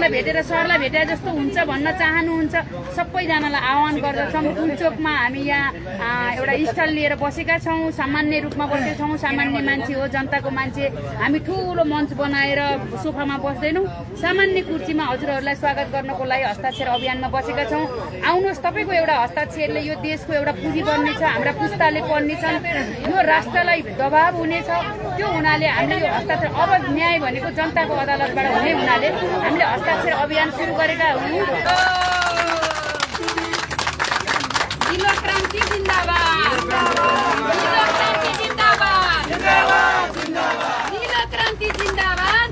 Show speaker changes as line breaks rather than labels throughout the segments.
एमएलएलाई भेटेर सरलाई भेटे जस्तो हुन्छ भन्न चाहनुहुन्छ सबैजनालाई आह्वान गर्दछौँ। पुलचोकमा हामी यहाँ एउटा स्टल लिएर बसेका छौँ, सामान्य रूपमा बसेका छौँ। सामान्य मान्छे हो, जनताको मान्छे। हामी ठुलो मञ्च बनाएर सोफामा बस्दैनौँ, सामान्य कुर्सीमा हजुरहरूलाई स्वागत गर्नको लागि हस्ताक्षर अभियानमा बसेका छौँ। आउनुहोस्, तपाईँको एउटा हस्ताक्षरले यो देशको एउटा पुँजी बन्नेछ, हाम्रा पुस्ताले पढ्नेछन्, यो राष्ट्रलाई दबाब हुनेछ। त्यो हुनाले हामीले यो हस्ताक्षर अब न्याय भनेको जनताको अदालतबाट हुने हुनाले हामीले हस्ताक्षर अभियान सुरु गरेका हौँ। नीलो क्रान्ति जिन्दाबाद, नीलो क्रान्ति जिन्दाबाद, नीलो क्रान्ति जिन्दाबाद,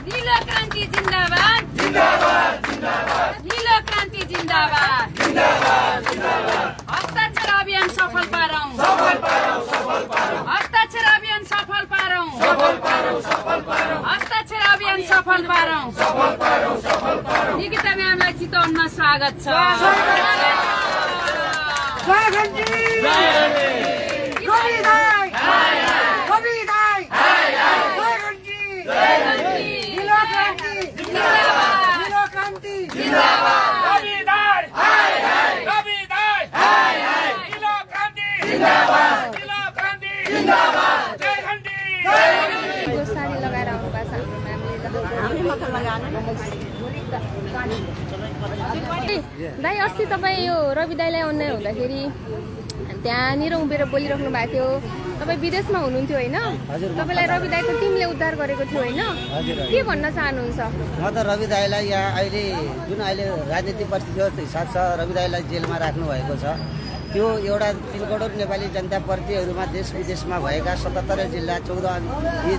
नीलो क्रान्ति जिन्दाबाद, नीलो क्रान्ति जिन्दाबाद। हस्ताक्षर अभियान सफल पारौँ, हस्ताक्षर अभियान सफल पारौँ, हस्ताक्षर अभियान सफल पारौँ। निकिता म्यामलाई चितवनमा स्वागत छ।
साडी लगाएर आउनु भएको छ हाम्रो म्यामले। दाइ, अस्ति तपाईँ यो रवि दाइलाई अन्याय हुँदाखेरि त्यहाँनिर उभिएर बोलिराख्नु भएको थियो। तपाईँ विदेशमा हुनुहुन्थ्यो होइन? तपाईँलाई रवि दाइको टिमले उद्धार गरेको थियो होइन? के भन्न चाहनुहुन्छ?
म त रवि दाइलाई यहाँ अहिले जुन अहिले राजनीतिक परिस्थितिको हिसाब छ, रवि दाइलाई जेलमा राख्नु भएको छ। त्यो एउटा 3 करोड नेपाली जनताप्रतिहरूमा देश विदेशमा भएका 77 जिल्ला 14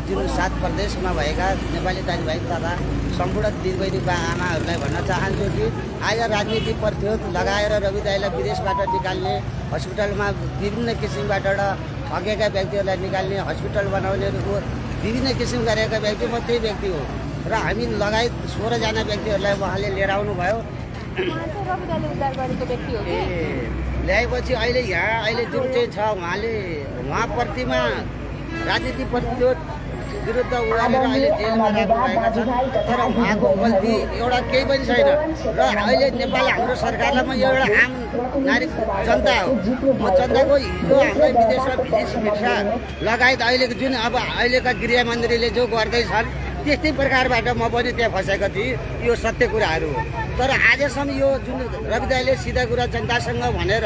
जुन 7 प्रदेशमा भएका नेपाली दाजुभाइ तथा सम्पूर्ण दिदीबहिनी बा आमाहरूलाई भन्न चाहन्छु कि आज राजनीतिक प्रतिरोध लगाएर रवि दाइलाई विदेशबाट निकाल्ने, हस्पिटलमा विभिन्न किसिमबाट ठगेका व्यक्तिहरूलाई निकाल्ने, हस्पिटल बनाउनेहरूको विभिन्न किसिम गरेका व्यक्ति म त्यही व्यक्ति हो र हामी लगायत 16 जना व्यक्तिहरूलाई उहाँले लिएर आउनुभयो। ल्याएपछि अहिले यहाँ अहिले जुन चाहिँ छ उहाँप्रतिमा राजनीतिक प्रतिरोध विरुद्ध उहाँले अहिले जेलमा राख्नुभएका छन्। तर उहाँको गल्ती एउटा केही पनि छैन र अहिले नेपाल हाम्रो सरकारलाई म एउटा आम नागरिक जनता हो। म जनताको हिजो हामीलाई विदेशमा भिसा लगायत अहिलेको जुन अब अहिलेका गृहमन्त्रीले जो गर्दैछन् त्यस्तै प्रकारबाट म पनि त्यहाँ फसेको थिएँ। यो सत्य कुराहरू हो। तर आजसम्म यो जुन रवि दाइले सिधा कुरा जनतासँग भनेर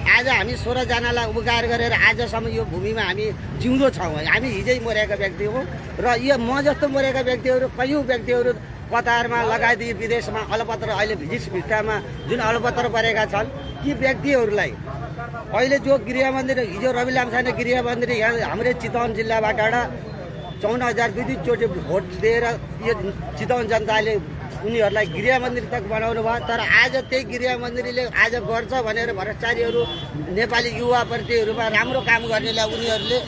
आज हामी 16 जनालाई उपकार गरेर आजसम्म यो भूमिमा हामी जिउँदो छौँ। हामी हिजै मरेका व्यक्ति हौँ र यो म जस्तो मरेका व्यक्तिहरू कयौँ व्यक्तिहरू कतारमा लगायत विदेशमा अलपत्र अहिले भिसामा जुन अलपत्र परेका छन् ती व्यक्तिहरूलाई अहिले जो गृहमन्त्री हिजो रवि लामछाने गृहमन्त्री यहाँ हाम्रो चितवन जिल्लाबाट 54,000 चोटि भोट दिएर यो चितवन जनताले उनीहरूलाई गृहमन्त्री तक बनाउनु भयो। तर आज त्यही गृहमन्त्रीले आज गर्छ भनेर भ्रष्टाचारीहरू नेपाली युवाप्रतिहरूमा राम्रो काम गर्नेलाई उनीहरूले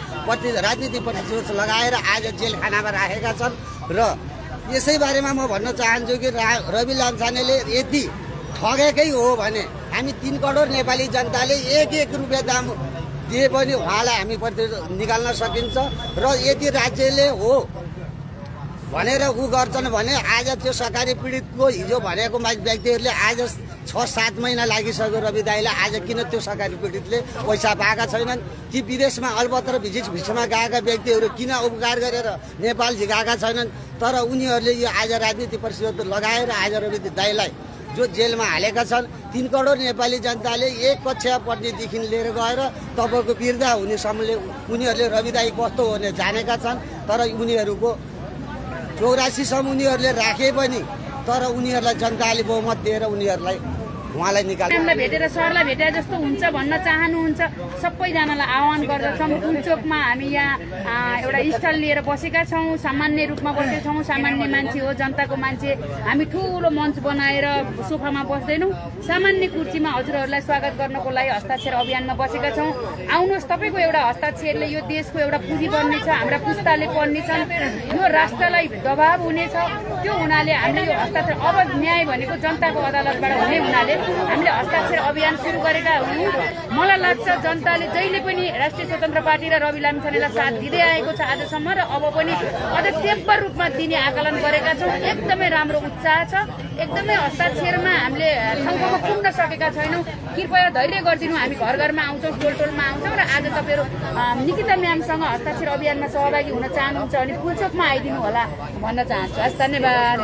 राजनीतिक प्रतिशोध लगाएर आज जेल खानामा राखेका छन्। र यसै बारेमा म भन्न चाहन्छु कि रवि लामछानेले यदि ठगेकै हो भने हामी 3 करोड नेपाली जनताले 1-1 रुपियाँ दाम दिए पनि उहाँलाई हामी प्रति निकाल्न सकिन्छ। र यदि राज्यले हो भनेर गर्छन् भने आज त्यो सरकारी पीडितको हिजो भनेको व्यक्तिहरूले आज 6-7 महिना लागिसक्यो रवि दाइलाई। आज किन त्यो सरकारी पीडितले पैसा पाएका छैनन्? ती विदेशमा अलपत्र भिसामा गएका व्यक्तिहरू किन उपकार गरेर नेपाल झिकाएका छैनन्? तर उनीहरूले यो आज राजनीतिक प्रतिशोध लगाएर आज रवि दाइलाई जो जेलमा हालेका छन् 3 करोड नेपाली जनताले एक कक्षा पढ्नेदेखि लिएर गएर तपाईँको बिर्दा हुनेसम्मले उनीहरूले रवि दाइ कस्तो हुने जानेका छन्। तर उनीहरूको 84 सम्म उनीहरूले राखे पनि तर उनीहरूलाई जनताले बहुमत दिएर उनीहरूलाई उहाँलाई निकाल्नु
भेटेर सरलाई भेटे जस्तो हुन्छ भन्न चाहनुहुन्छ सबैजनालाई आह्वान गर्दछौँ। पुलचोकमा हामी यहाँ एउटा स्टल लिएर बसेका छौँ, सामान्य रूपमा बसेका छौँ। सामान्य मान्छे हो, जनताको मान्छे। हामी ठुलो मञ्च बनाएर सोफामा बस्दैनौँ, सामान्य कुर्सीमा हजुरहरूलाई स्वागत गर्नको लागि हस्ताक्षर अभियानमा बसेका छौँ। आउनुहोस्, तपाईँको एउटा हस्ताक्षरले यो देशको एउटा पुँजी बन्नेछ, हाम्रा पुस्ताले पढ्नेछन्, यो राष्ट्रलाई दबाब हुनेछ। त्यो हुनाले हामीले यो हस्ताक्षर अब न्याय भनेको जनताको अदालतबाट हुने हुनाले हामीले हस्ताक्षर अभियान सुरु गरेका हौँ। मलाई लाग्छ जनताले जहिले पनि राष्ट्रिय स्वतन्त्र पार्टी र रवि लामिछानेलाई साथ दिँदै आएको छ आजसम्म र अब पनि अझ तीव्र रूपमा दिने आकलन गरेका छौँ। एकदमै राम्रो उत्साह छ। एकदमै हस्ताक्षरमा हामीले ठाउँमा पुग्न सकेका छैनौँ। कृपया धैर्य गरिदिनु। हामी घर घरमा आउँछौँ, टोल टोलमा आउँछौँ र आज तपाईँहरू निकिता म्यामसँग हस्ताक्षर अभियानमा सहभागी हुन चाहनुहुन्छ भने पुल्चोकमा आइदिनु होला भन्न चाहन्छु। हस्, धन्यवाद।